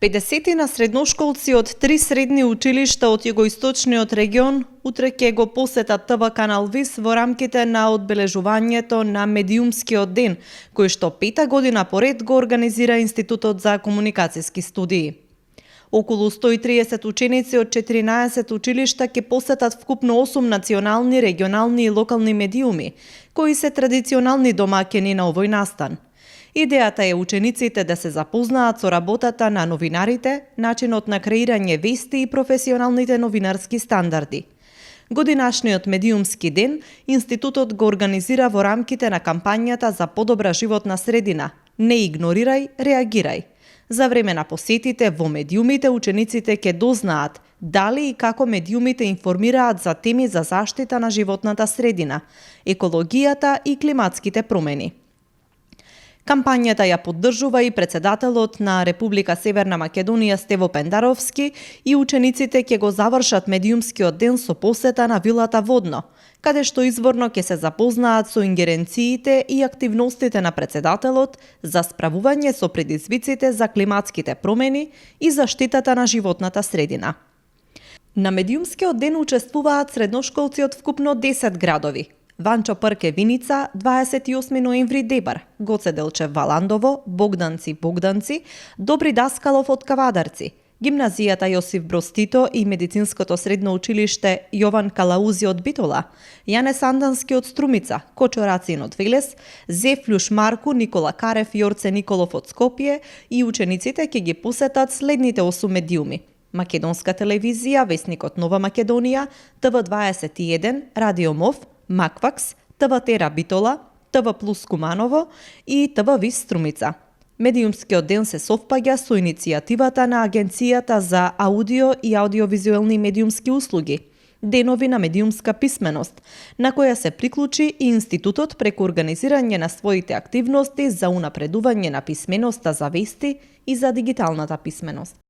50 на средношколци од 3 средни училишта од југоисточниот регион утре ќе го посетат ТВ канал ВИС во рамките на одбележувањето на Медиумскиот ден, кој што 5-та година поред го организира Институтот за комуникацијски студии. Околу 130 ученици од 14 училишта ќе посетат вкупно 8 национални, регионални и локални медиуми, кои се традиционални домаќини на овој настан. Идејата е учениците да се запознаат со работата на новинарите, начинот на креирање вести и професионалните новинарски стандарди. Годинашниот Медиумски ден Институтот го организира во рамките на кампањата за подобра животна средина "Не игнорирај, реагирај". За време на посетите во медиумите учениците ќе дознаат дали и како медиумите информираат за теми за заштита на животната средина, екологијата и климатските промени. Кампањата ја поддржува и председателот на Република Северна Македонија Стево Пендаровски и учениците ќе го завршат Медиумскиот ден со посета на вилата Водно, каде што изворно ќе се запознаат со ингеренциите и активностите на председателот за справување со предизвиците за климатските промени и заштитата на животната средина. На Медиумскиот ден учествуваат средношколци од вкупно 10 градови: Ванчо Прке Виница, 28 ноември Дебар, Гоце Делчев Валандово, Богданци, Добри Даскалов од Кавадарци, Гимназијата Јосиф Броз Тито и Медицинското средно училиште Јован Калаузи од Битола, Јане Сандански од Струмица, Кочо Рацин од Велес, Зефлюш Марку, Никола Карев, Јорце Николов од Скопје и учениците ќе ги посетат следните 8 медиуми: Македонска телевизија, Весникот Нова Македонија, ТВ21, Радио МОВ, Маквакс, ТВ Тера Битола, ТВ Плюс Куманово и ТВ ВИС Струмица. Медиумскиот ден се совпаѓа со иницијативата на Агенцијата за аудио и аудиовизуелни медиумски услуги, Денови на медиумска писменост, на која се приклучи и Институтот преку организирање на своите активности за унапредување на писменоста за вести и за дигиталната писменост.